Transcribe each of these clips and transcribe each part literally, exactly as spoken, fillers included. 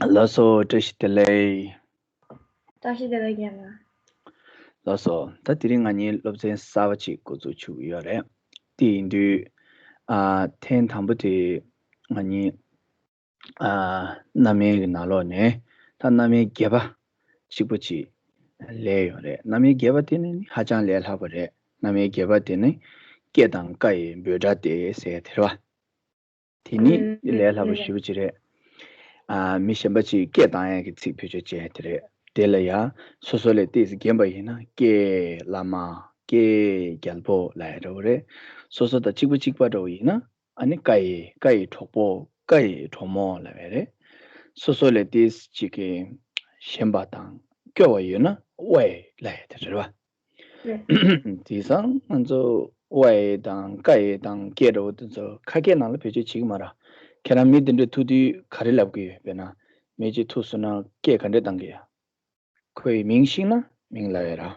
ལགས་སོ། བཀྲ་ཤིས་བདེ་ལེགས། བཀྲ་ཤིས་བདེ་ལེགས་རྒན་ལགས། ལགས་སོ། ད་དེ་རིང་ང་གཉིས་སློབ་ཚན་གསར་པ་ཅིག་འགོ་འཛུགས་བྱེད་ཀྱི་ཡོད་རེད། དེ་ཡིན་དུས། ཨ། ཐེངས་དང་པོ་དེ་ང་གཉིས། ཨ། རྣམ་དབྱེ་གི་ནང་ལོགས་ནས། ད་རྣམ་དབྱེ་བརྒྱད་པ་གཅིག་པོ་ཅིག་ལས་ཡོད་རེད། རྣམ་དབྱེ་བརྒྱད་པ་དེ་ནི་ཧ་ཅང་ལས་སླ་པོ་རེད། རྣམ་དབྱེ་བརྒྱད་པ་དེ་ནི་སྐད་དང་ཀ་ཡི་འབོད་སྒྲ་སྟེ་ཟེར་དེ་རེད་བ། དེ་ནི་ཨུམ། ལས་སླ་པོ་ཞེ་པོ་ཅིག་རེད། ཨ། མི་གཞན་པ་ཅིག་སྐད་བཏང་ཡག་གི་ཚིག་བེད་སྤྱོད་བྱས་དེ་རེད། དེ་ལ་ཡང་སོ་སོ་ལས་ཏོག་ཙམ་རྒན་པ་ཡིན་ན་ཀྱེ། བླ་མ། ཀྱེ། རྒྱལ་པོ་ལབ་ཡག་འདྲ་བོ་རེད། སོ་སོ་དང་གཅིག་པ་གཅིག་པ་འདྲ་བོ་ཡིན་ན། ཨ་ནི་ཀ་ཡི། ཀ་ཡི་གྲོགས་པོ། ཀ་ཡི་གྲོགས་མོ་ལབ་ཡག་རེད། སོ་སོ་ལས་ཏོག་ཙམ་ཅིག་གི་ཞན་པ་དང་སྐྱོ་བ་ཡོད་ན་ཝའེ་ལབ་ཡག་དེ་རེད་བ། རེད། དེང་སང་ང་ཚོ་ཝའེ་དང་ཀ་ཡེ་དང་ཀྱེ་འདྲ་བོ་དེ་ཚོ་ཁ་སྐད་ནང་ལ་བེད་སྤྱོད་བྱེད་ཀྱི་མ་རེད། ཁྱེད་རང་མི་དེ་འདྲ་ཐུག་དུས་ག་རེ་ལབ་ཀྱི་ཡོད། དཔེར་ན་མི་གཅིག་ཐུག་སོང་ན་སྐད་ག་འདྲ་བཏང་གི་ཡོད། ཁོའི་མིང་ཤེས་ན་མིང་ལབ་ཡག་རེད།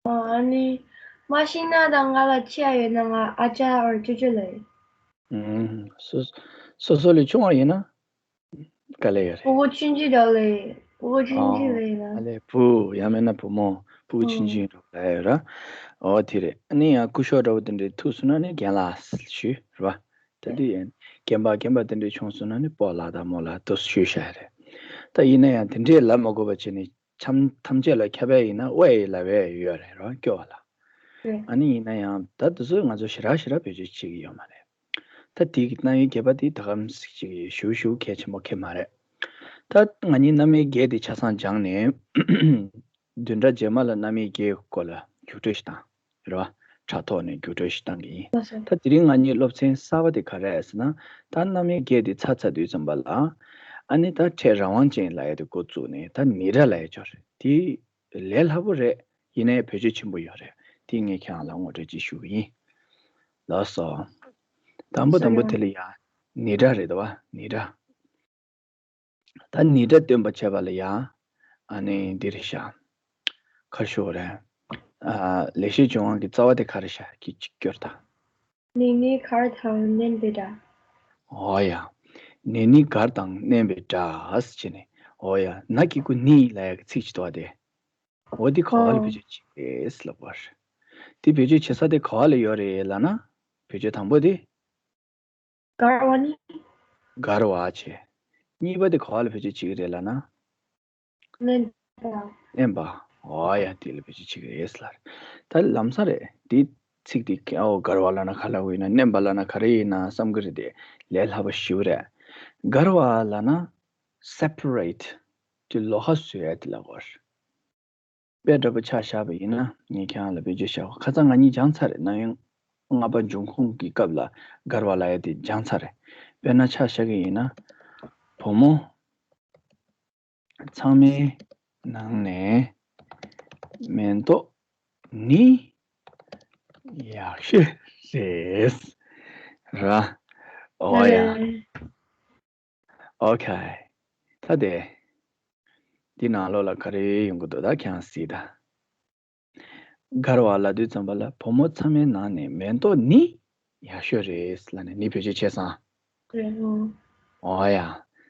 ཨ་ནི། མ་ཤེས་ན་དང་ང་ལ་ཅི་ཡ་ཡོད་ན་ང་ཨ་ཅག་འོར་ཅོ་ཅོ་ལབ་ཡོད། ཨུམ། སོ་སོ་སོ་ལས་ཆུང་བ་ཡིན་ན། དཀའ་ལས་ཡོད་རེད། སྤུ་གུ་ཆུང་ཆུང་འདྲ་ལས། སྤུ་གུ་ཆུང་ཆུང་ཨོ། ལས་ཡིན་ན། ཨ་ལས་བུ་ཡང་མིན་ན་བུ་མོ་སྤུ་གུ་ཆུང་ཨོ། ཆུང་འདྲ་ལབ་ཡག་ར། ཨོ་དེ་རེད། ཨ་ནི་ཡང་སྐུ་ཞབས་འདྲ་བོ་དེ་འདྲས་ཐུག་སོང་ན་ནི་རྒན་ལགས་ཞུ་ར་བ། ད་དེ་ཡང་རྒན་པ་རྒན་པ་དེ་འདྲས་བྱུང་སོང་ན་ནི་སྤོ་ལགས་དང་རྨོ་ལགས་དུ་ཞུ་བྱ་ཡག་རེད། ད་ཡིན་ན་ཡང་དེ་འདྲས་ལབ་མ་དགོས་པ་བྱས་ནས་ཆམ་ཐམས་ཅད་ལ་ཁྱབ་པ་ཡིན་ན་ཝའེ་ལབ་ཡག་ཡོད་རེད་ར་སྐྱོ་བ་ལ། རེད། ཨ་ནི་ཡིན་ན་ཡང་ད་དེ་ཚོ་ང་ཚོ་ཞེ་དྲག་ཞེ་དྲག་བེད་སྤྱོད་བྱེད་ཀྱི་ཡོད་མ་རེད། ད་དེ་གི་རྣམ་དབྱེ་བརྒྱད་པ་དེ་ད་གམ་ཞིག་ཞུ་ཞུ་གལ་ཆེན་པོ་ཁེལ་མ་རེད། ད་ང་གཉིས་རྣམ་དབྱེ་བརྒྱད་དེ་ཆ་ཚང་སྦྱངས་ནས། བདུན་ཕྲག་རྗེས་མ་ལ་རྣམ་དབྱེ་བརྒྱད་སྐོར་ལ་རྒྱུགས་སྤྲོད་ཞིག་བཏང་། རེད་བ། དྲ་ཐོག་ནས་རྒྱུགས་སྤྲོད་ཞིག་བཏང་གི་ཡིན། ལགས་སོ། ད་དེ་རིང་ང་གཉིས་སློབ་ཚན་གསར་པ་དེ་ག་རེ་རེད་ཟེར་ན། ད་རྣམ་དབྱེ་བརྒྱད་དེ་ཚར་ཚར་དུས་ཙམ་པ་ལ། ཨ་ནི་ད་ཕྲད་རང་དབང་ཅན་ལབ་ཡག་དེ་འགོ་བཙུགས་ནས་ད་ནི་སྒྲ་ལབ་ཡག་ཅིག་ཡོད་རེད། དེ་ལས་སླ་པོ་རེད། ཡིན་ནའི་བེད་སྤྱོད་ཆེན་པོ་ཡོད་རེད། དེ་ངས་ཁྱེད་རང་ལ་ངོ་སྤྲོད་ཅིག་ཞུ་གི་ཡིན། ལགས་སོ། དང་པོ་དང་པོ་དེ་ལ་ཡ། ནི་སྒྲ་རེད་དོ། ནི་སྒྲ། ད་ནི་སྒྲ་སྟོན་པ་བྱས་པ་ལ་ཡ། ཨ་ནི་འདི་རེད་ཤག་ག་རེ་ཞུ་དགོས་རེད། ཨ། ལེགས་བཤད་ལྗོན་དབང་གི་རྩ་བ་དེ་ག་རེ་ཤག་གི་གཅིག་སྐྱོར་དང་། ནི་ནི་གར་དང་བརྣན་པའི་སྒྲ། འོ་ཡ། ནི་ནི་གར་དང་བརྣན་པའི་སྒྲ་ཟེར་ནས། འོ་ཡ། ན་གི་གུ་ནི་ལབ་ཡག་གི་ཚིག་ཅིག་འདུག་བ་དེ། འོ་འདི་ག་བ་ལ་ཨོ། བེད་སྤྱོད་བྱེད་ཀྱི་རེད་ལབ་པ་རེད། འདི་བེད་སྤྱོད་བྱེད་ས་དེ་ག་བ་ལ་ཡོད་རེད་ལབ་ན། བེད་སྤྱོད་དང་པོ་དེ། གར་བ་ནི། གར་བ་བྱས། གཉིས་པ་དེ་ག་བ་ལ་བེད་སྤྱོད་བྱེད་ཀྱི་རེད་ལབ་ན། བརྣན་པ། བརྣན་པ། འོ་ཡ། དེ་ལ་བེད་སྤྱོད་བྱེད་ཀྱི་རེད་ལབ། ད་ལམ་སང་རེད། འདི་ཚིག་འདི་ཨོ་གར་བ་ལབ་ན་ག་ལབ་དགོས་ཡིན་ན། བརྣན་པ་ལབ་ན་ག་རེ་ཡིན་ན་བསམ་གྱི་རེད་དེ། ལས་སླ་པོ་ཞེ་པོ་རེད། གར་བ་ལབ་ན་སེ་པ་རེ་ཊི། དེ་ལོགས་ཀ་བཟོ་ཡག་དེ་ལབ་དགོས་རེད། དཔེ་འདྲ་པོ་ཆ་བཞག་པ་ཡིན་ན། ངས་ཁྱེད་རང་ལ་བེད་སྤྱོད་བྱ་བ། ཁ་སང་ང་གཉིས་སྦྱངས་ཚར་རེད། རྣམ་དབྱེ་ལྔ་པ་འབྱུང་ཁུངས་ཀྱི་སྐབས་ལ་གར་བ་ལབ་ཡག་དེ་སྦྱངས་ཚར་རེད། དཔེར་ན་ཆ་བཞག་གི་ཡིན་ན། བུ་མོ་ཚང་མའི་ནང་ནས་མེ་ཏོག་ནི་ཡག་ཤོས་རེད། ར། འོ་ཡ། ཨོ་ཁེ། ད་དེ། འདི་ནང་ལོགས་ལ་ག་རེ་ཡོང་གི་འདུག་ད་ཁྱེད་རང་གཟིགས་དང་། གར་བ་ལབ་དུས་ཙམ་པ་ལ་བུ་མོ་ཚང་མའི་ནང་ནས་མེ་ཏོག་ནི་ཡག་ཤོས་རེད་ལབ་ནས་ནི་བེད་སྤྱོད་བྱས་སོང་། རེད་འོ། འོ་ཡ།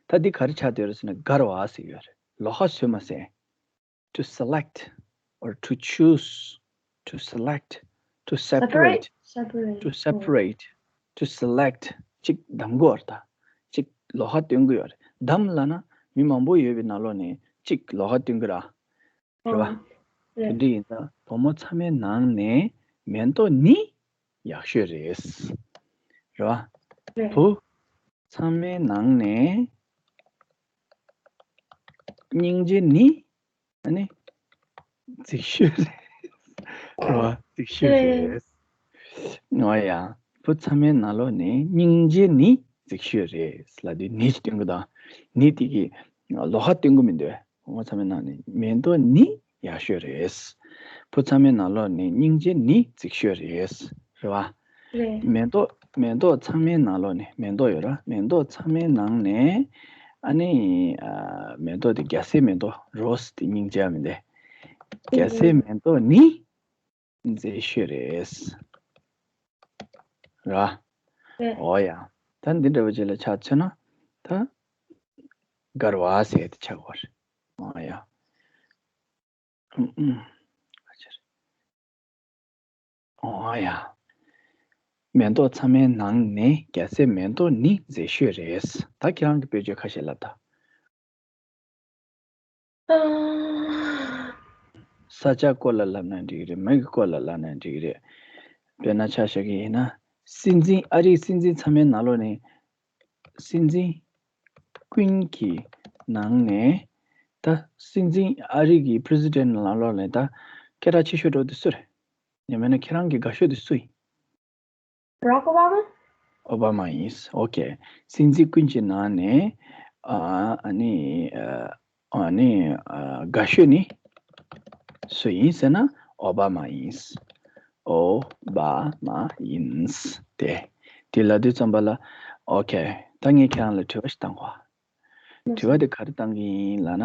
ད་འདི་ག་རེ་ཆགས་བསྡད་ཡོད་རེད་ཟེར་ན་གར་བ་ཟེར་ཡོད་རེད། ལོགས་ཀ་བཟོས་མ་ཟད། To select or to choose, to select, to separate, separate, separate, to separate, to select. གཅིག་གདམ་དགོས་རེད་ད། གཅིག་ལོགས་ཀ་སྟོན་གྱི་ཡོད་རེད། གདམ་ལབ་ན་མི་མང་པོ་ཡོད་པའི་ནང་ལོགས་ནས་གཅིག་ལོགས་ཀ་སྟོན་གྱི་རེད། རེད་བ། ཨོ། དེ་རེད། འདྲ་ཡིན་ཙང་བུ་མོ་ཚང་མའི་ནང་ནས་མེ་ཏོག་ནི་ཡག་ཤོས་རེད། རེད་བ། རེད། བུ་ཚང་མའི་ནང་ནས་སྙིང་རྗེ་ནི། ཨ་ནི། རྫིག་ཤོས་རེད། རེད་བ། རྫིག་ཤོས་རེད། ཨོ་ཡ། བུ་ཚང་མའི་ནང་ལོགས་ནས་སྙིང་རྗེ་ནི་རྫིག་ཤོས་རེད་ལབ་དུས་ནི་ཅིག་སྟོན་གྱི་འདུག་ནི་དེ་གི་ལོགས་ཀ་སྟོན་གྱི་མི་འདུག་བུ་མོ་ཚང་མའི་ནང་ནས་མེ་ཏོག་ནི་ཡག་ཤོས་རེད། བུ་ཚང་མའི་ནང་ལོགས་ནས་སྙིང་རྗེ་ནི་རྫིག་ཤོས་རེད། རེད་བ། རེད། མེ་ཏོག་མེ་ཏོག་ཚང་མའི་ནང་ལོགས་ནས། མེ་ཏོག་ཡོད་ར། མེ་ཏོག་ཚང་མའི་ནང་ནས། ཨ་ནི། ཨ། མེ་ཏོག་དེ་རྒྱ་སེ་མེ་ཏོག་རོ་སི་དེ་སྙིང་རྗེ་མི་འདུག་རྒྱ་སེ་མེ་ཏོག་ནི་མཛེས་ཤོས་རེད། ར། རེད། འོ་ཡ། ད་འདི་འདྲ་བ་ཅིག་ལ་ཆ་མཚོན་ན་ད་མགར་བ་ཟེར་ཏེ་ཆགས་པ་རེད། ཨོ་ཡ། ཨུམ་ཨུམ། ཨ་ཅེ་རེད། ཨོ་ཡ། མེ་ཏོག་ཚང་མའི་ནང་ནས་རྒྱལ་སྲས་མེ་ཏོག་ནི་མཛེས་ཤོས་རེད། ད་ཁྱེད་རང་གི་དཔེ་བརྗོད་ཁ་ཤས་ལབ་དང་། ས་ཆ་སྐོར་ལ་ལབ་ན་འགྲིག་གི་རེད། མི་གི་སྐོར་ལ་ལབ་ན་འགྲིག་གི་རེད། དཔེར་ན་ཆ་བཞག་གི་ཡིན་ན། སྲིད་འཛིན་ཨ་རིའི་སྲིད་འཛིན་ཚང་མའི་ནང་ལོགས་ནས། སྲིད་འཛིན་ཀུན་གྱི་ནང་ནས་ད་སྲིད་འཛིན་ཨ་རི་གི་president་ནང་ལོགས་ནས་ད་སྐད་གྲགས་ཆེ་ཤོས་འགྲོ་དུས་སུ་རེད། ཡང་མིན་ན་ཁྱེད་རང་གི་དགའ་ཤོས་དེ་སུ་ཡིན། Barack Obama། ཨོ་བྷ་མ་ཡིན། ཨོ་ཁེ། སྲིད་འཛིན་ཀུན་གྱི་ནང་ནས་ཨ་ཨ་ནི་ཨ་ཨ་ནི་ཨ་དགའ་ཤོས་ནི་སུ་ཡིན་ཟེར་ན་ཨོ་བྷ་མ་ཡིན། ཨོ་བྷ་མ་ཡིན། དེ་དེ་ལབ་དུས་ཙམ་པ་ལ་ཨོ་ཁེ། ད་ངས་ཁྱེད་རང་ལ་དྲི་བ་ཞིག་བཏང་གོ། དྲི་བ་དེ་ག་རེ་བཏང་གི་ཡིན་ལབ་ན།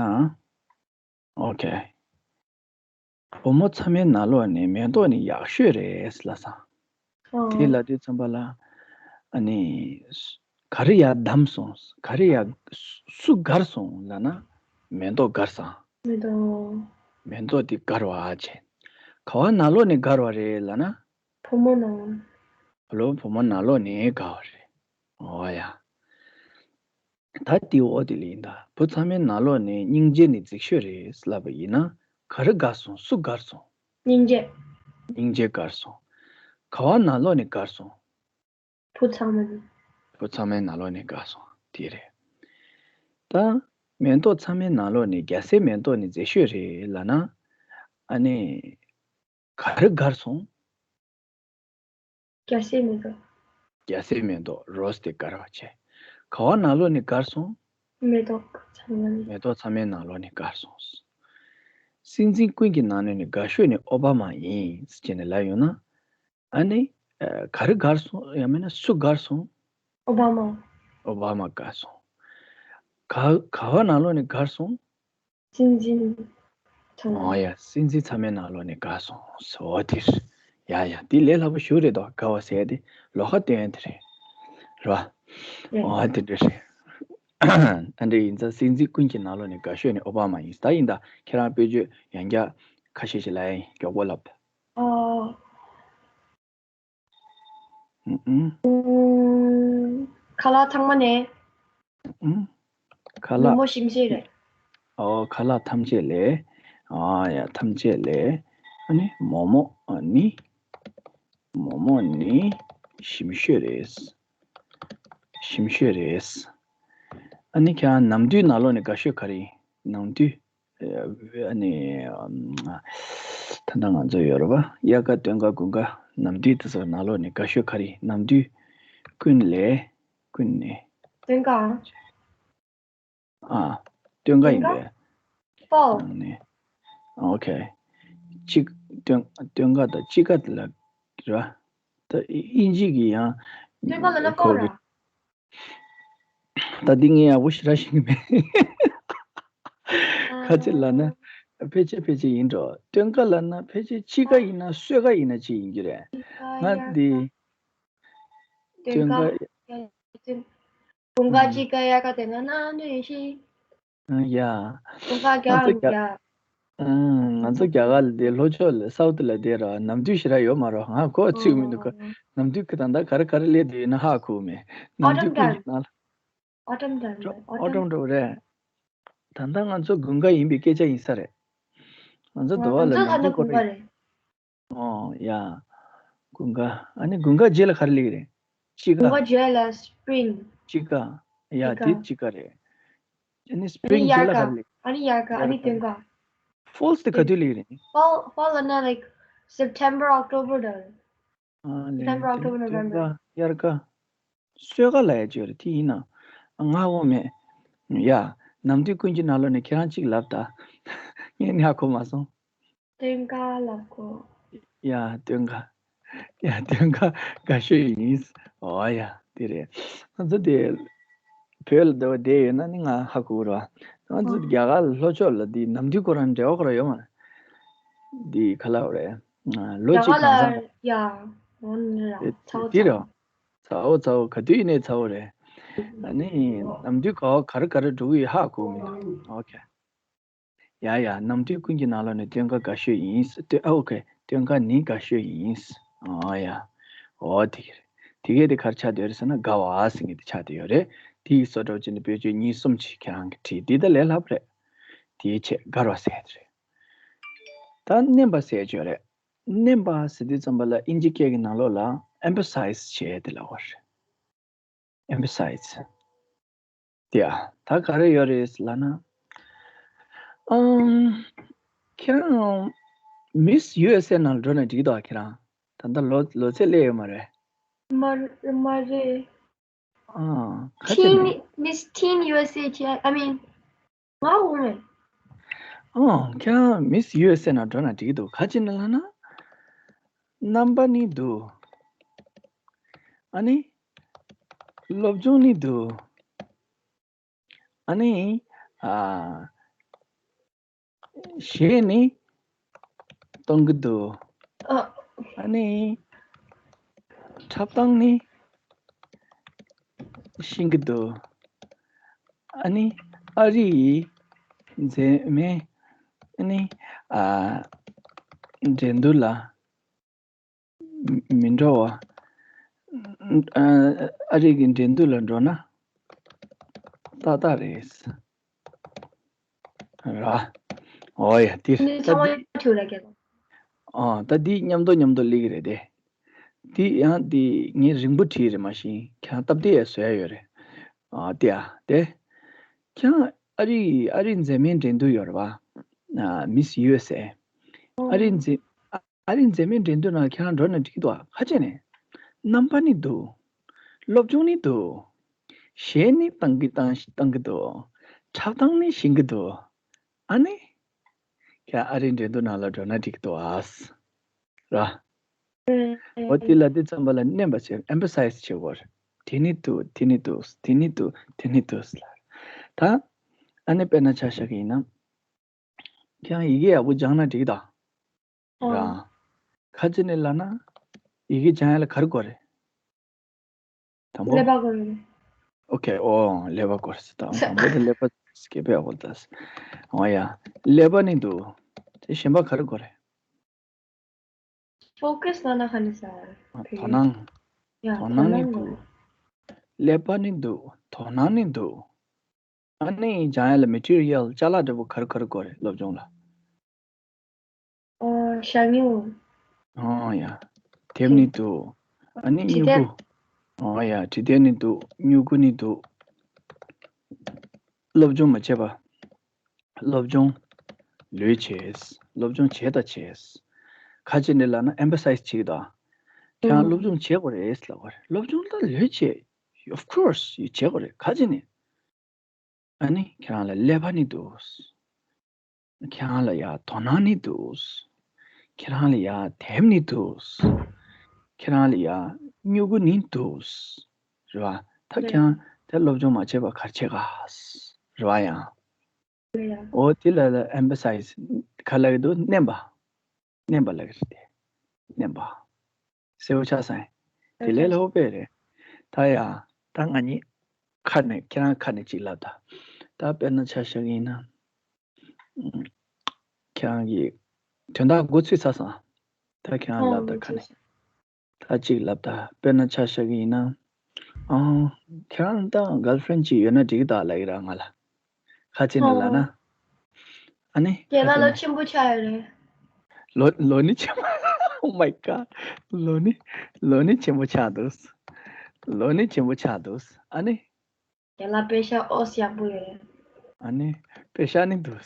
ཨོ་ཁེ། བུ་མོ་ཚང་མའི་ནང་ལོགས་ནས་མེ་ཏོག་ནི་ཡག་ཤོས་རེད་ལབ་སོང་། ཨོ། དེ་ལབ་དུས་ཙམ་པ་ལ། ཨ་ནི། ག་རེ་ཡར་བདམས་སོང་། ག་རེ་ཡར་སུ་མགར་སོང་ལབ་ན། མེ་ཏོག་མགར་སོང་། མེ་ཏོག་མེ་ཏོག་དེ་མགར་བ་བྱས། ག་བ་ནང་ལོགས་ནས་མགར་བ་རེད་ལབ་ན། བུ་མོ་ནང་། བུ་ལོ་བུ་མོ་ནང་ལོགས་ནས་མགར་བ་རེད། ཨོ་ཡ། ད་དེའི་འོག་དེ་ལ་ཡིན་ད། བུ་ཚང་མའི་ནང་ལོགས་ནས་སྙིང་རྗེ་ནི་མཛེས་ཤོས་རེད་ལབ་པ་ཡིན་ན། ག་རེ་མགར་སོང་། སུ་མགར་སོང་། སྙིང་རྗེ། སྙིང་རྗེ་མགར་སོང་། ག་བ་ནང་ལོགས་ནས་མགར་སོང་། བུ་ཚང་མ་ནི། བུ་ཚང་མའི་ནང་ལོགས་ནས་མགར་སོང་། དེ་རེད། ད་མེ་ཏོག་ཚང་མའི་ནང་ལོགས་ནས་རྒྱལ་སྲས་མེ་ཏོག་ནི་མཛེས་ཤོས་རེད་ལབ་ན། ཨ་ནི། ག་རེ་མགར་སོང་། རྒྱལ་སྲས་མེ་ཏོག་རྒྱལ་སྲས་མེ་ཏོག་རོ་སི་དེ་མགར་བ་བྱས། ག་བ་ནང་ལོགས་ནས་མགར་སོང་། མེ་ཏོག་ཚང་མ་ནས། མེ་ཏོག་ཚང་མའི་ནང་ལོགས་ནས་མགར་སོང་། སྲིད་འཛིན་ཀུན་གྱི་ནང་ནས་ནི་དགའ་ཤོས་ནི་ཨོ་བྷ་མ་ཡིན་ཟེར་ནས་ལབ་ཡོང་ན། ཨ་ནི། ཨ། ག་རེ་མགར་སོང་། ཡང་མིན་ན་སུ་མགར་སོང་། ཨོ་བྷ་མ། ཨོ་བྷ་མ་མགར་སོང་། ག་ག་བ་ནང་ལོགས་ནས་མགར་སོང་། སྲིད་འཛིན་ཚང་མ། ཨོ་ཡ། སྲིད་འཛིན་ཚང་མའི་ནང་ལོགས་ནས་མགར་སོང་། ཟོ་དེ་རེད། ཡ་ཡ། འདི་ལས་སླ་པོ་ཞིག་རེད་དོ། མགར་བ་ཟེར་དེ་ལོགས་ཀ་སྟོན་ཡ་དེ་རེད། རེད་བ། ཡ། ཨོ་དེ་འདྲ་རེད། ཨ་འདྲ་ཡིན་ཙང་སྲིད་འཛིན་ཀུན་གྱི་ནང་ལོགས་ནས་དགའ་ཤོས་ནི་ཨོ་བྷ་མ་ཡིན། ད་ཡིན་ད་ཁྱེད་རང་དཔེ་བརྗོད་ཡང་བསྐྱར་ཁ་ཤས་ཤིག་ལབ་ཡ་ཡིན། མགྱོགས་པོ་ལབ། ཨོ། ཨུ་ཨུ། ཨུམ། ཁ་ལག་ཚང་མ་ནས། ཨུམ། ཁ་ལག་མོག་མོག་ཞིམ་ཞིམ་རེད། ཨོ། ཁ་ལག་ཐམས་ཅད་ལས། ཨ་ཡ། ཐམས་ཅད་ལས། ཨ་ནི་མོག་མོག་ཨ་ནི། མོག་མོག་ནི་ཞིམ་ཤོས་རེད། ཞིམ་ཤོས་རེད། ཨ་ནི་ཁྱེད་རང་ནམ་དུས་ནང་ལོགས་ནས་དགའ་ཤོས་ག་རེ་ཡིན། ནམ་དུས། ཨ་ནི། ད་ལྟ་ང་ཚོ་ཡོད་རེད་པ། དབྱར་ཁ། སྟོན་ཁ། དགུན་ཁ། ནམ་དུས་དེ་ཚོ་ནང་ལོགས་ནས་དགའ་ཤོས་ག་རེ་ཡིན། ནམ་དུས། ཀུན་ལས། ཀུན་ནས། སྟོན་ཁ། ཨ། སྟོན་ཁ་ཡིན་པས། Fall། ནང་ནས། ཨོ་ཁེ། དཔྱིད། སྟོན། སྟོན་ཁ་དང་དཔྱིད་ཁ་དེ་ལ་རེད་པ། ད་ཨི་ཨིན་ཇི་གི་ཡང་། སྟོན་ཁ་ལབ་ན་fall་རེད། ད་འདི་ངས་ཡག་པོ་ཞེ་དྲག་ཤེས་ཀྱི་མེད། ཁ་ཆེ་ལབ་ན་ཕལ་ཆེར་ཕལ་ཆེར་ཡིན་འགྲོ། སྟོན་ཁ་ལབ་ན་ཕལ་ཆེར་དཔྱིད་ཁ་ཡིན་ན་སོས་ཁ་ཡིན་ན་ཅི་ཡིན་རྒྱུ་རེད། ང་འདི། སྟོན་ཁ། དགུན་ཁ། དཔྱིད་ཁ། དབྱར་ཁ། དེ་ན་ན་ནུས་ཤི། ཨ་ཡ། དགུན་ཁ་རྒྱག་ང་ཚོ་རྒྱག་རྒྱག་ཨང་། ང་ཚོ་རྒྱ་གར་ལ་བསྡད། ལྷོ་ཕྱོགས་ལ། སའུ་ཐི་ལ་བསྡད་ར། ནམ་དུས་ཞེ་དྲག་ཡོད་མ་རེད། ང་གོ་ཚིག་མི་འདུག་ག་ཨོ། ནམ་དུས་ཀྱི་ད་ལྟ་ག་རེ་ག་རེ་སླེབས་བསྡད་ཡོད་ན་ཧ་གོ་མེད། ནམ་དུས་ཀུན་གྱི་ནང་ལ། Autumn time་རེད། Autumn། Autumn་འགྲོ་རེད། ད་ལྟ་ང་ཚོ་དགུན་ཁ་ཡིན་པའི་སྐད་ཆ་ཡིན་ས་རེད། ང་ཚོ་འདི་པ་ལ་ང་ཚོ་ད་ནམ་ལྟ་དུས་སྐོར་དགུན་ཁ་རེད། རེད། ཨོ་ཡ། དགུན་ཁ། ཨ་ནི་དགུན་ཁ་རྗེས་ལ་ག་རེ་སླེབས་ཀྱི་རེད། དཔྱིད་ཁ། དགུན་ཁ་རྗེས་ལ་spring། དཔྱིད་ཁ། ཡ། དཔྱིད་དེ་ཁ། དཔྱིད་ཁ་རེད། ཨ་ནི་ཨ་ནི་spring་རྗེས་དབྱར་ལ་ག་རེ་ཁ། སླེབས། ཨ་ནི་དབྱར་ཁ། ཨ་ནི་དགུན་ཁ། Fall་དེ་ག་དུས་སླེབས་ཀྱི་རེད། Fall། Fall་ལབ་ན་like September October་དང་། ཨ་ལེ། September October November། སྟོན་ཁ། དབྱར་ཁ། སོས་ཁ་ལབ་ཡ་ཅིག་ཡོད་རེད། དེ་ཡིན་ན། ང་ཧ་གོ་མེད། ཡ། ནམ་དུས་ཀུན་གྱི་ནང་ལོགས་ནས་ཁྱེད་རང་གཅིག་ལབ་ད། ངས་ནི་ཧ་གོ་མ་སོང་། སྟོན་ཁ་ལབ་གོ། ཡ། སྟོན་ཁ། ཡ། སྟོན་ཁ་དགའ་ཤོས་ཡིན། ཨོ་ཡ། དེ་རེད། ང་ཚོ་དེ་བོད་ལ་འདི་བ་བསྡད་ཡོད་ན་ནི་ང་ཧ་གོ་གི་རེད་བ། ང་ཚོ་ཨོ། རྒྱ་གར་ལ་ལྷོ་ཕྱོགས་ལ་འདི་ནམ་དུས་ཁོ་རང་འབྲེལ་བ་ཁོ་རང་ཡོད་མ་རེད། འདི་ག་ལབ་རེད། ལོ་རྒྱ་གཅིག་གར་གང་ལ་ས་ཡ། འོ་ན་ར། དེ་ཚ་བོ་དེ་ཚ་རེད་བ། ཚ་བོ་ཚ་བོ་ག་དུས་ཡིན་ནའི་ཚ་བོ་རེད། ཨ་ནི་ནམ་དུས་ག་བ་ག་རེ་ག་རེ་འགྲོ་གི་ཡོད་ཧ་གོ་མི་འདུག་ཨོ་ཁེ། ཡ་ཡ། ནམ་དུས་ཀུན་གྱི་ནང་ལོགས་ནས་སྟོན་ཁ་དགའ་ཤོས་ཡིན། སྟོན་ཨ་ཨོ་ཁེ། སྟོན་ཁ་ནི་དགའ་ཤོས་ཡིན། ཨོ་ཡ། ཨོ་དེ་ག་རེད། དེ་གས་དེ་ག་རེ་ཆགས་བསྡད་ཡོད་རེད་ཟེར་ན་དགའ་བ་ཟེར་མཁན་དེ་ཆགས་བསྡད་ཡོད་རེད། དེ་ཡི་སོ་སྒྲོག་ཅན་དེ་བེད་སྤྱོད་གཉིས་གསུམ་ཅིག་ཁྱེད་རང་གིས་བྲིས་དེ་ད་ལས་སླ་པོ་རེད། དེའི་ཆེད་དགར་བ་ཟེར་དེ་རེད། ད་མནན་པ་ཟེར་ཅིག་ཡོད་རེད། མནན་པ་ཟེར་དུས་ཙམ་པ་ལ་ཨིན་ཇི་སྐད་ཀྱི་ནང་ལོགས་ལ་emphasize བྱེད་དེ་ལབ་པ་རེད། emphasize དེ་ཨ་ད་ག་རེ་ཡོད་རེད་ལབ་ན། ཨམ། ཁྱེད་རང་Miss U S A ནང་འགྲོ་ན་འགྲིག་གི་འདུག་ཁྱེད་རང་ད་ལྟ་ལོ་ལོ་ཚད་སླེབས་ཡོད་མ་རེད། མ་མ་རེད། ཨ་ཁ་ཅིག་Teen Miss Teen U S A ཁྱེད། I mean ང་འོང་མེད། ཨོ། ཁྱེད་རང་Miss U S A ནང་འགྲོ་ན་འགྲིག་གི་འདུག་ག་ཅི་ནས་ལབ་ན། རྣམ་པ་ནི་འདུག་ཨ་ནི། སློབ་སྦྱོང་ནི་འདུག་ཨ་ནི། ཨ། གཞས་ནི་གཏོང་གི་འདུག་ཨ། ཨ་ནི། འཁྲབ་སྟངས་ནི་ཤེས་ཀྱི་འདུག་ཨ་ནི་ཨ་རི་ཡི་མཛེས་མའི་ཨ་ནི་ཨ་འགྲན་བསྡུར་ལ་མི་འགྲོ་བ། ཨ་ཨ་རི་གི་འགྲན་བསྡུར་ལ་འགྲོ་ན་ཏག་ཏག་རེད། ར། ཨོ་ཡ་དེ་ནི་ད་ཚང་མ་འདི་ཐུག་ར་ག་ལ། ཨོ་ད་འདི་མཉམ་དུ་མཉམ་དུ་སླེབས་ཀྱི་རེད་དེ། འདི་ཡང་འདི་ངས་རིང་པོ་བྲིས་རེད་མ་གཞི་ཁྱེད་རང་སྟབས་བདེ་ཡ་བཟོ་ཡ་ཡོད་རེད། ཨ་དེ་ཨ་དེ། ཁྱེད་རང་ཨ་རི་ཨ་རི་མཛེས་མའི་འགྲན་བསྡུར་ཡོད་རེད་པ། ཨ་Miss U S A། ཨ་རི་མཛེས་ཨ་རི་མཛེས་མའི་འགྲན་བསྡུར་ནང་ཁྱེད་རང་འགྲོ་ན་འགྲིག་གི་འདུག་ཨ། ཁ་ཅིག་ནས་རྣམ་པ་ནི་འདུག་སློབ་སྦྱོང་ནི་འདུག་གཞས་ནི་བཏང་གི་བཏང་བཏང་གི་འདུག་འཁྲབ་སྟངས་ནི་ཤེས་ཀྱི་འདུག་ཨ་ནི། ཁྱེད་ཨ་རིའི་འགྲན་བསྡུར་ནང་ལ་འགྲོ་ན་འགྲིག་གི་འདུག་ཨ། ར། འོ་དེ་ལ་དེ་ཙམ་པ་ལ་མནན་པ་བྱེད། emphasize བྱེད་དགོས་རེད། དེ་ནི་འདུག་དེ་ནི་འདུག་དེ་ནི་འདུག་དེ་ནི་འདུག་ལ། ད་ཨ་ནི་དཔེར་ན་ཆ་བཞག་གི་ཡིན་ན། ཁྱེད་རང་ཡི་གེ་ཡག་པོ་སྦྱངས་ན་འགྲིག་གི་ད། ར། ཁ་ཅིག་ནས་ལབ་ན། ཡི་གེ་སྦྱང་ཡ་ལ་ག་རེ་དགོས་རེད། དང་པོ། ཀླད་པ་དགོས་རེད། ཨོ་ཁེ། ཨོ། ཀླད་པ་དགོས་རེད་ཟེར། དང་དང་པོ་དེ་ཀླད་པ་སྐད་པའི་ཨ་བོ་ལྟ། ཨོ་ཡ། ཀླད་པ་ནི་འདུག་དེ་གཞན་པ་ག་རེ་དགོས་རེད། ཕོ་ཀ་སི་ལབ་ན་ག་ནས་ཟེར། དོ་སྣང་། ཡ། དོ་སྣང་ནི་འདུག་ཀླད་པ་ནི་འདུག་དོ་སྣང་ནི་འདུག་ཨ་ནི་སྦྱང་ཡ་ལ་མེ་ཊི་རི་ཡལ་ཅ་ལག་འདྲ་པོ་ག་རེ་ག་རེ་དགོས་རེད་སློབ་སྦྱོང་ལ། ཨོ། ཞ་སྨྱུག་ཨོ་ཡ། དེབ་ནི་འདུག་ཨ་ནི་བྲིས་སྨྱུ་གུ། དེབ། ཨོ་ཡ། བྲིས་དེབ་ནི་འདུག་སྨྱུ་གུ་ནི་འདུག་སློབ་སྦྱོང་མ་བྱས་པ། སློབ་སྦྱོང་ལོས་བྱས། སློབ་སྦྱོང་བྱས་དང་བྱས། ཁ་ཅིག་ནས་ལབ་ན་ཨེམ་ཕ་སའིཛ་བྱེད་ཀྱི་འདུག་ཁྱེད་རང་སློབ་སྦྱོང་བྱེད་དགོས་རེད་ལབ་དགོས་རེད། སློབ་སྦྱོང་ད་ལོས་བྱས། Of course བྱེད་དགོས་རེད། ཁ་ཅིག་ནས། ཨ་ནི་ཁྱེད་རང་ལ་ཀླད་པ་ནི་འདུག་ཁྱེད་རང་ལ་ཡ་དོ་སྣང་ནི་འདུག་ཁྱེད་རང་ལ་ཡ་དེབ་ནི་འདུག་ཁྱེད་རང་ལ་ཡ་སྨྱུ་གུ་ནི་འདུག་རེད་བ། ད་ཁྱེད་རང་དེ་སློབ་སྦྱོང་མ་བྱས་པ་ག་རེ་བྱེད་ག་རེད་བ་ཡང་། རེད་ཡ། འོ་དེ་ལ་ལ་ཨེམ་ཕ་སའིཛ་ག་ལབ་ཀྱི་འདུག་མནན་པ། མནན་པ་ལབ་ཀྱི་རེད་དེ། མནན་པ། གསལ་པོ་ཆགས་སོང་ངས། དེ་ལས་སླ་པོ་དཔེ་རེད། ད་ཡ། ད་ང་གཉིས་ཁ་ནས་ཁྱེད་རང་ཁ་ནས་གཅིག་ལབ་ད། ད་དཔེར་ན་ཆ་བཞག་གི་ཡིན་ན། ཁྱེད་རང་གིས་དོན་དག་མགོ་ཚོས་ཚར་སོང་། ད་ཁྱེད་རང་ལབ་ད་ཁ་ནས། ད་གཅིག་ལབ་ད། དཔེར་ན་ཆ་བཞག་གི་ཡིན་ན། ཨང་། ཁྱེད་རང་ད་གརལ་ཕ་རེན་ཌི་གཅིག་ཡོད་ན་འགྲིག་གི་ད་ལབ་ཀྱི་རེད་ང་ལ། ཁ་ཅིག་ནས་ལབ་ན། ཨ་ནི། རྒན་ལགས་ལོ་ཆེན་པོ་ཆགས་ཡོད་རེད། ལོ་ལོ་ནི་ཆེན་པོ། Oh my god། ལོ་ནི་ལོ་ནི་ཆེན་པོ་ཆགས་འདུག་ལོ་ནི་ཆེན་པོ་ཆགས་འདུག་ཨ་ནི། རྒན་ལགས་པེ་ཤ་ཨོས་ཡག་པོ་ཡོད་རེད། ཨ་ནི། པེ་ཤ་ནི་འདུག་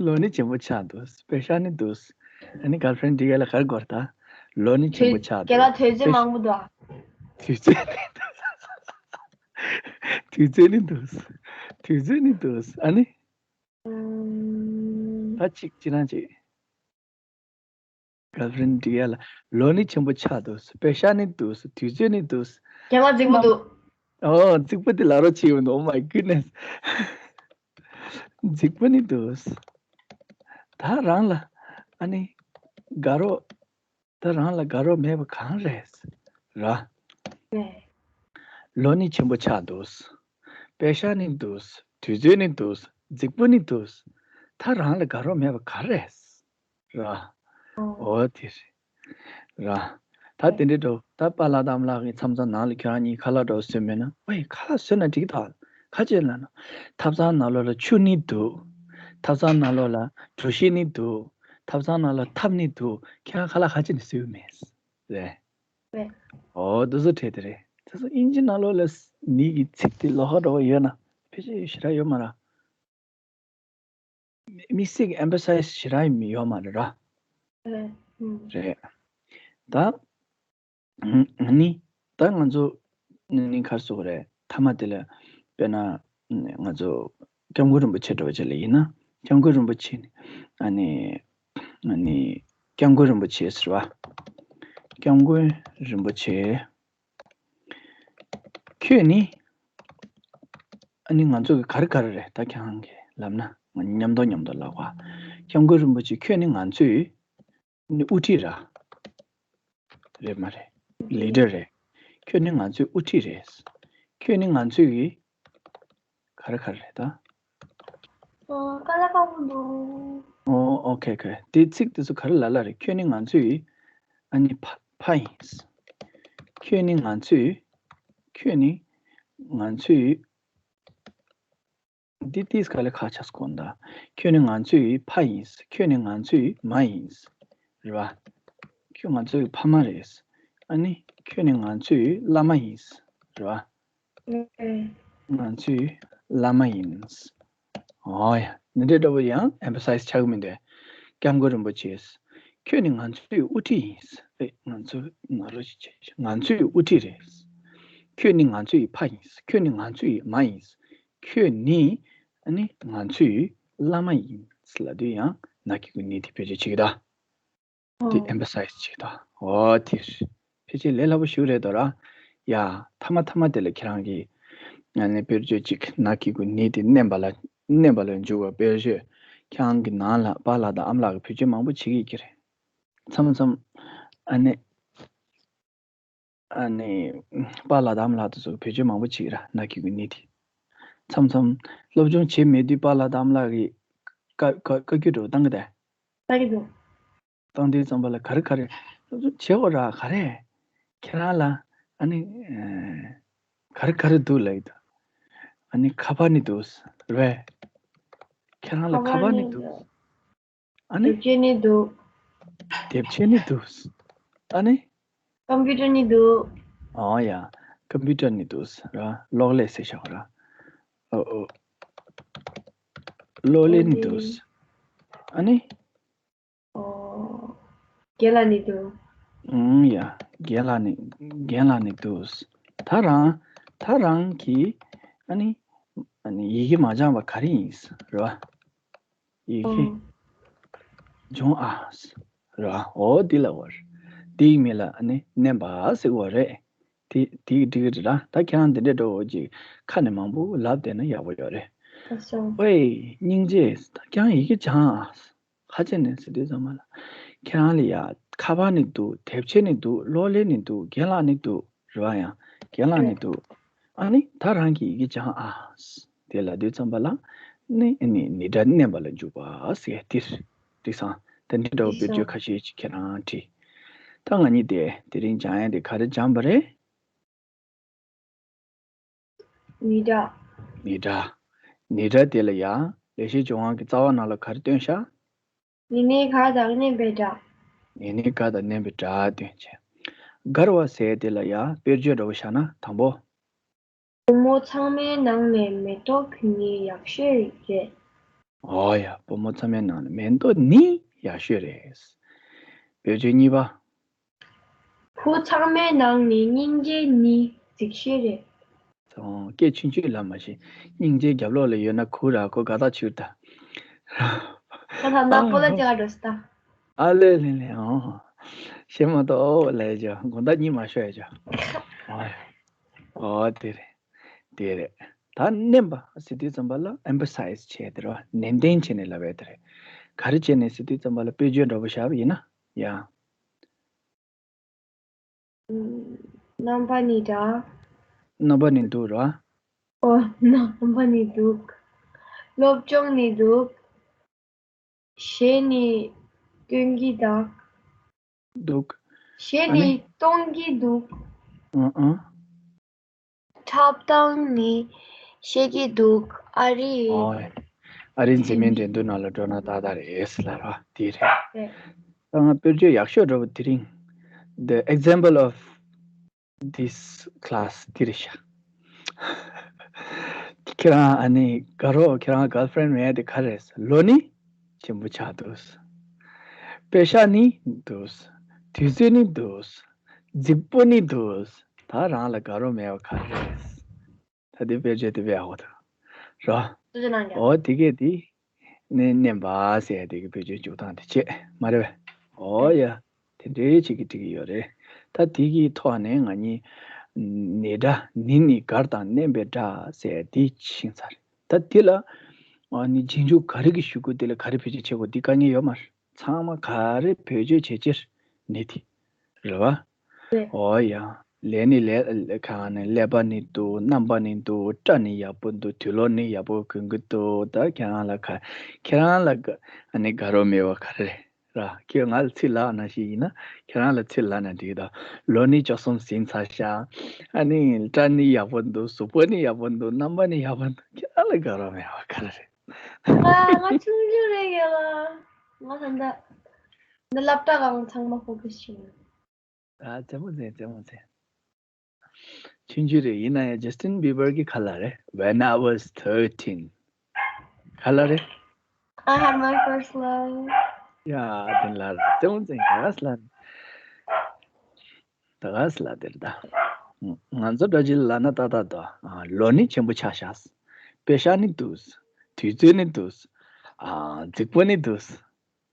ལོ་ནི་ཆེན་པོ་ཆགས་འདུག་པེ་ཤ་ནི་འདུག་ཨ་ནི་གརལ་ཕ་རེན་ཌི་དེ་ག་ལ་ག་རེ་དགོས་རེད་ད། ལོ་ནི་ཆེན་པོ་ཆགས་འདུག་རྒན་ལགས་དུས་ཚོད་མང་པོ་འདུག་དུས་ཚོད་ནི་འདུག་དུས་ཚོད་ནི་འདུག་དུས་ཚོད་ནི་འདུག་ཨ་ནི། ད་གཅིག་ཅི་རང་གཅིག་གརལ་ཕ་རེན་ཌི་དེ་ག་ལ་ལོ་ནི་ཆེན་པོ་ཆགས་འདུག་པེ་ཤ་ནི་འདུག་དུས་ཚོད་ནི་འདུག་རྒན་ལགས་རྫིག་པོ་འདུག་ཨོ་རྫིག་པོ་དེ་ལབ་རོགས་བྱེད་ཡོང་འདུག Oh my goodness། རྫིག་པོ་ནི་འདུག་ད་རང་ལ་ཨ་ནི་དགའ་རོགས། ད་རང་ལ་དགའ་རོགས་མེད་པ་གང་རེད། ར། ཨེ། ལོ་ནི་ཆེན་པོ་ཆགས་འདུག་པེ་ཤག་ནི་འདུག་དུས་ཚོད་ནི་འདུག་རྫིག་པོ་ནི་འདུག་ད་རང་ལ་དགའ་རོགས་མེད་པ་ག་རེ་རེད། ར། འོ་དེ་རེད། ར། ད་དེ་འདྲའི་འགྲོ་ད་པཱ་ལགས་དང་ཨ་མ་ལགས་ཀྱིས་མཚམས་མཚམས་ནང་ལ་ཁྱོད་རང་གཉིས་ཁ་ལག་འགྲོ་བཟོས་མེད་ན། ཝེ་ཁ་ལག་བཟོས་ན་འགྲིག་ད། ཁ་ཅིག་ལ་ན། ཐབ་ཚང་ནང་ལོགས་ལ་ཆུ་ནི་འདུག་ཐབ་ཚང་ནང་ལོགས་ལ་གྲོ་ཞིབ་ནི་འདུག་ཐབ་ཚང་ནང་ལ་ཐབ་ནི་འདུག་ཁྱེད་རང་ཁ་ལག་ཁ་ཅིག་ནི་བཟོས་མེད། རེད། རེད། འོ་འདི་ཚོ་བྲིས་དེ་རེད། དེ་ཚོ་དབྱིན་ཇི་ནང་ལོགས་ལ་ནི་གི་ཚིག་དེ་ལོགས་ཀ་འགྲོ་བ་ཡོད་ན་ཕལ་ཆེར་ཞེ་དྲག་ཡོད་མ་རེད། མི་སྲིད་ཀྱི་ཨེམ་ཕ་སའི་ཛི་ཞེ་དྲག་ཡོད་མ་རེད་ར། རེད། ཨུམ། རེད། ད་ནི་ད་ང་ཚོ་ནི་ནི་ག་རེ་ཟེར་དགོས་རེད། མཐའ་མ་དེ་ལ་དཔེར་ན་ང་ཚོ་སྐྱབས་མགོན་རིན་པོ་ཆེ་འདྲ་བོ་ཅིག་ལ་ཡིན་ན། སྐྱབས་མགོན་རིན་པོ་ཆེ་ནི་ཨ་ནི་ཨ་ནི་སྐྱབས་མགོན་རིན་པོ་ཆེ་ཟེར་བ། སྐྱབས་མགོན་རིན་པོ་ཆེ། ཁྱོད་ནི་ཨ་ནི་ང་ཚོ་གི་ག་རེ་ག་རེ་རེད། ད་ཁྱེད་རང་གིས་ལབ་ན་ང་མཉམ་དུ་མཉམ་དུ་ལབ་པ། སྐྱབས་མགོན་རིན་པོ་ཆེ་ཁྱོད་ནི་ང་ཚོའི་ནི་དབུ་ཁྲིད་ར། རེད་མ་རེད། ལི་ཌར་རེད། ཁྱོད་ནི་ང་ཚོའི་དབུ་ཁྲིད་རེད། ཁྱོད་ནི་ང་ཚོའི་གི་ག་རེ་ག་རེ་རེད་ད། ཨོ། ཀ་ལ་ཀ་བུ་འདུག་ཨོ་ཨོ་ཁེ་ཁེ། དེ་ཚིག་དེ་ཚོ་ག་རེ་ལ་ལ་རེད། ཁྱོད་ནི་ང་ཚོའི་ཨ་ནི་ཕ་ཕ་ཡིན། ཁྱོད་ནི་ང་ཚོའི་ཁྱོད་ནི་ང་ཚོའི་འདི་ཏིས་ག་ལེ་ཁ་ཆགས་གོ་ད། ཁྱོད་ནི་ང་ཚོའི་ཕ་ཡིན། ཁྱོད་ནི་ང་ཚོའི་མ་ཡིན། རེད་བ། ཁྱོད་ང་ཚོའི་ཕ་མ་རེད། ཨ་ནི་ཁྱོད་ནི་ང་ཚོའི་བླ་མ་ཡིན། རེད་བ། ང་ཚོའི་བླ་མ་ཡིན། ཨོ་ཡ། འདི་འདྲ་འདྲ་བོ་ཡང་ཨེམ་ཕ་སའི་ཛི་ཆགས་ཀྱི་མི་འདུག་སྐྱབས་མགོན་རིན་པོ་ཆེ། ཁྱོད་ནི་ང་ཚོའི་དབུ་ཁྲིད་ཡིན། ཨེ། ང་ཚོ་ནང་ལོགས་ཤིག་བྱས། ང་ཚོའི་དབུ་ཁྲིད་རེད། ཁྱོད་ནི་ང་ཚོའི་ཕ་ཡིན། ཁྱོད་ནི་ང་ཚོའི་མ་ཡིན། ཁྱོད་ནི་ཨ་ནི་ང་ཚོའི་བླ་མ་ཡིན་ལབ་དུས་ཡང་ན་གི་གུ་ནི་དེ་བེད་སྤྱོད་བྱེད་ཀྱི་ད། དེ་ཨེམ་ཕ་སའི་ཛི་བྱེད་ཀྱི་ད། འོ་དེ་རེད། ཕལ་ཆེར་ལས་སླ་པོ་ཞིག་རེད་དོ་ར། ཡ། མཐའ་མ་མཐའ་མ་དེ་ལ་ཁྱེད་རང་གིས་ཨ་ནི་བེད་སྤྱོད་ཅིག་ན་གི་གུ་ནི་དེ་མནན་པ་ལ་མནན་པ་ལ་འཇུག་པ་བེད་སྤྱོད། ཁྱེད་རང་གི་ནང་ལ་པཱ་ལགས་དང་ཨ་མ་ལགས་ཀྱིས་བེད་སྤྱོད་མང་པོ་བྱེད་ཀྱི་ཡོད་ཀྱི་རེད། མཚམས་མཚམས་ཨ་ནི་ཨ་ནི་པཱ་ལགས་དང་ཨ་མ་ལགས་དེ་ཚོ་བེད་སྤྱོད་མང་པོ་བྱེད་ཀྱི་ར། ན་གི་གུ་ནི་དེ། མཚམས་མཚམས་སློབ་སྦྱོང་བྱེད་མེད་དུས་པཱ་ལགས་དང་ཨ་མ་ལགས་ཀྱིས་བཀའ་བཀའ་བཀའ་བཀྱོན་འདྲ་བོ་བཏང་གི་ད། ལྟ་གི་འདུག་བཏང་དུས་ཙམ་པ་ལ་ག་རེ་ག་རེ་སློབ་སྦྱོང་བྱེད་དགོས་ར། ག་རེ་ཁྱེད་རང་ལ་ཨ་ནི་ཨེ་ག་རེ་ག་རེ་འདུག་ལབ་ཀྱི་འདུག་ཨ་ནི་ཁ་པར་ནི་འདུག་རེད་པས། ཁྱེད་རང་ལ་ཁ་པར་ནི་འདུག་ཨ་ནི་དེབ་ཆེན་ནི་འདུག་དེབ་ཆེན་ནི་འདུག་ཨ་ནི་ཀམ་པུ་ཊར་ནི་འདུག་ཨོ་ཡ། ཀམ་པུ་ཊར་ནི་འདུག་ར། གློག་ཀླད་ཟེར་བཞག་ར། ཨོ་ཨོ། གློག་ཀླད་ནི་འདུག་ཨ་ནི། ཨོ། རྒན་ལགས་ནི་འདུག་ཨུམ་ཡ། རྒན་ལགས་ནི་རྒན་ལགས་ནི་འདུག་ད་རང་ད་རང་གིས་ཨ་ནི་ཨ་ནི་ཡི་གེ་མ་སྦྱངས་པ་ག་རེ་ཡིན་ཟེར་ར། ཡི་གེ་སྦྱོང་ཨ་ཟེར་ར། འོ་འདི་ལ་བར་འདིའི་མིང་ལ་ཨ་ནི་མནན་པ་ཟེར་བ་རེད། དེ་དེ་འགྲིག་གི་རེད་ལ། ད་ཁྱེད་རང་འདི་འདྲའི་འགྲོ་འོ་ཅིག་ཁ་ནས་མང་པོ་ལབ་བསྡད་ན་ཡག་པོ་ཡོད་རེད། ཨ་སོ། ཝེ། སྙིང་རྗེ། ད་ཁྱེད་རང་ཡི་གེ་སྦྱང་ཨ། ཁ་ཆེ་ནས་ཟེར་དུས་ཙམ་པ་ལ། ཁྱེད་རང་ལ་ཡ་ཁ་པར་ནི་འདུག་དེབ་ཆེན་ནི་འདུག་གློག་ཀླད་ནི་འདུག་རྒན་ལགས་ནི་འདུག་རེད་བ། ཡང་རྒན་ལགས་ནི་འདུག་ཨ་ནི་ད་རང་གིས་ཡི་གེ་སྦྱང་ཨ། དེ་ལབ་དུས་ཙམ་པ་ལ། ནི་ནི་ནི་སྒྲ་མནན་པ་ལ་འཇུག་པ་ཟེར་དེ་རེད། འགྲིག་སོང་། དེ་འདྲའི་འདྲ་བོ་དཔེར་བརྗོད་ཁ་ཤས་ཅིག་ཁྱེད་རང་བྲིས། ད་ང་གཉིས་དེ་དེ་རིང་སྦྱང་ཡ་དེ་ག་རེ་སྦྱངས་པ་རེད། ནི་སྒྲ། ནི་སྒྲ། ནི་སྒྲ་དེ་ལ་ཡང་ལེགས་བཤད་ལྗོན་དབང་གི་རྩ་བ་ནང་ལ་ག་རེ་བཏོན་ཤག་ནི་ནི་ག་དང་མནན་པའི་སྒྲ། ནི་ནི་ག་དང་མནན་པའི་སྒྲ་བཏོན་བྱས། མགར་བ་ཟེར་དེ་ལ་ཡང་དཔེར་བརྗོད་འདྲ་བོ་བཞག་ན་དང་པོ། བུ་མོ་ཚང་མའི་ནང་ནས་མེ་ཏོག་གྱུར་ནི་ཡག་ཤོས་རེད། ཨོ་ཡ། བུ་མོ་ཚང་མའི་ནང་ནས་མེ་ཏོག་ནི་ཡག་ཤོས་རེད། དཔེར་བརྗོད་གཉིས་པ། བུ་ཚང་མའི་ནང་ནས་སྙིང་རྗེ་ནི་རྫིག་ཤོས་རེད། ཨོ། སྐད་ཆུང་ཆུང་ལབ་མ་ཤེས། སྙིང་རྗེ་རྒྱབ་ལོགས་ལ་ཡོད་ན་ཁུ་ར་ཁོ་དགའ་ཐག་ཆོད་ད། ད་ད་ད་སྤོ་ལོ་རྒྱག་འགྲོ་སི་ད། ཨ་ལེ་ལེ་ལེ་ཨོ། ཤེས་མ་གཏོགས་ཨོ་ལས་ཅོ་དགོང་དག་གཉིད་མ་ཤོར་ཡ་ཅོ། ཨོ་དེ་རེད། དེ་རེད། ད་མནན་པ་ཟེར་དུས་ཙམ་པ་ལ་ཨེམ་ཕ་སའི་ཛི་བྱས་དེ་རེད་བ། ནན་ཏན་བྱས་ནས་ལབ་ཡ་དེ་རེད། ག་རེ་བྱས་ནས་ཟེར་དུས་ཙམ་པ་ལ་དཔེར་བརྗོད་འདྲ་པོ་བཞག་པ་ཡིན་ན་ཡ། རྣམ་པ་ནི་འདྲ། རྣམ་པ་ནི་འདུག་ར། ཨོ། རྣམ་པ་ནི་འདུག་སློབ་སྦྱོང་ནི་འདུག་གཞས་ནི་སྟོན་གྱི་འདུག་འདུག་གཞས་ནི་གཏོང་གི་འདུག་ཨང་ཨང་། འཁྲབ་སྟངས་ནི་ཤེས་ཀྱི་འདུག་ཨ་རི། ཨོ། ཨ་རིའི་འཛིན་མའི་འགྲན་བསྡུར་ནང་ལ་འགྲོ་ན་ཏག་ཏག་རེད་ལབ་ར། དེ་རེད། རེད། ད་ང་དཔེར་བརྗོད་ཡག་ཤོས་འདྲ་པོ་དེ་རིང་། The example of this class དེ་རེད་ཤག་ཁྱེད་རང་ཨ་ནི་དགའ་རོགས་ཁྱེད་རང་girlfriend མེད་དེ་ག་རེ་རེད། ལོ་ནི་ཆེན་པོ་ཆགས་འདུག་པེ་ཤག་ནི་འདུག་དུས་ཚོད་ནི་འདུག་རྫིག་པོ་ནི་འདུག་ད་རང་ལ་དགའ་རོགས་མེད་པ་ག་རེ་རེད། ད་དེ་དཔེར་བརྗོད་དེ་དཔེ་ཡག་པོ་འདུག་ར། ཏུ་ཅི་ནང་ག་ཨོ་དེ་གས་དེ་ནི་མནན་པ་ཟེར་ཡ་དེ་གི་བེད་སྤྱོད་འཇུག་སྟངས་དེ་བྱེད་མ་རེད་པས། ཨོ་ཡ། དེ་འདྲའི་ཅིག་གི་འགྲིག་གི་ཡོད་རེད། ད་དེ་གི་ཐོག་ནས་ང་གཉིས་ནི་སྒྲ་ནི་ནི་གར་དང་མནན་པའི་སྒྲ་ཟེར་ཡ་དེ་ཤེས་ཚར་རེད། ད་དེ་ལ་ཨ་ནི་རྗེས་འཇུག་ག་རེ་གི་ཞུ་དགོས་དེ་ལ་ག་རེ་བེད་སྤྱོད་བྱེད་དགོས་དེ་དཀའ་ངལ་ཡོད་མ་རེད། ཚང་མ་ག་རེ་བེད་སྤྱོད་བྱེད་ཕྱིར་ནི་དེ་རེད་པ། རེད། ཨོ་ཡ། ལས་ནི་ལས་གང་ནི་ཀླད་པ་ནི་འདུག་རྣམ་པ་ནི་འདུག་སྒྲ་ནི་ཡག་པོ་འདུག་དུས་ལོ་ནི་ཡག་པོ་གོན་གི་འདུག་ད་ཁྱེད་རང་ལ་ག་ཁྱེད་རང་ལ་ག་ཨ་ནི་དགའ་རོགས་མེད་པ་ག་རེ་རེད། ར་ཁྱེད་ང་ལ་ཚིག་ལབ་ན་ཞིག་ཡིན་ན་ཁྱེད་རང་ལ་ཚིག་ལབ་ན་འགྲིག་ད་ལོ་ནི་བཅུ་གསུམ་ཟིན་ཚར་ཤག་ཨ་ནི་སྒྲ་ནི་ཡག་པོ་འདུག་གཟུགས་པོ་ནི་ཡག་པོ་འདུག་རྣམ་པ་ནི་ཡག་པོ་འདུག་ཁྱེད་རང་ལ་དགའ་རོགས་མེད་པ་ག་རེ་རེད། ང་ང་ཆུང་ཆུང་རེད་ཡ་ལ། ང་ད་ལྟ་འདི་སློབ་གྲྭ་གང་ཚང་མ་ཧོ་གི་ཤི། ཨ་རྩེད་མོ་རྩེ་རྩེད་མོ་རྩེ། ཆུང་ཆུང་རེད། ཡིན་ན་ཡང་Justin Bieber གི་ཁ་ལ་རེད། When I was thirteen ག་ལ་རེད། I had my first love. ཡ་དེ་ལ་རེད། རྩེད་མོ་རྩེ་ག་ལ་རེད། ད་ག་ས་ལ་དེར་ད། ང་ཚོ་འདྲ་ཅིག་ལབ་ན་ཏག་ཏག་ཏོ། ལོ་ནི་ཆེན་པོ་ཆགས་ཤག་པེ་ཤག་ནི་འདུག་དུས་ཚོད་ནི་འདུག་རྫིག་པོ་ནི་འདུག་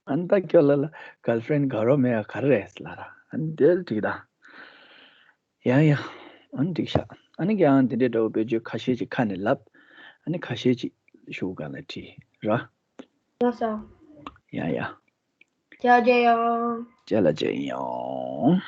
ཨ་ནི་ད་ཁྱོད་ལ་ལ་girlfriend དགའ་རོགས་མེད་ཡ་ག་རེ་རེད་ལབ་ར། ཨ་ནི་དེར་འགྲིག་ད། ཡང་ཡང་། ཨ་ནི་འགྲིག་ཤག་ཨ་ནི་ཀྱང་དེ་འདྲའི་འདྲ་བོ་བེད་སྤྱོད་ཁ་ཤས་ཅིག་ཁ་ནས་ལབ། ཨ་ནི་ཁ་ཤས་ཅིག་ཤུགས་གང་ལ་བྲིས་ར། ལགས་སོ། ཡང་ཡང་། བརྒྱ་བརྒྱ་ཡང་། བརྒྱ་ལ་བརྒྱ་ཡང་།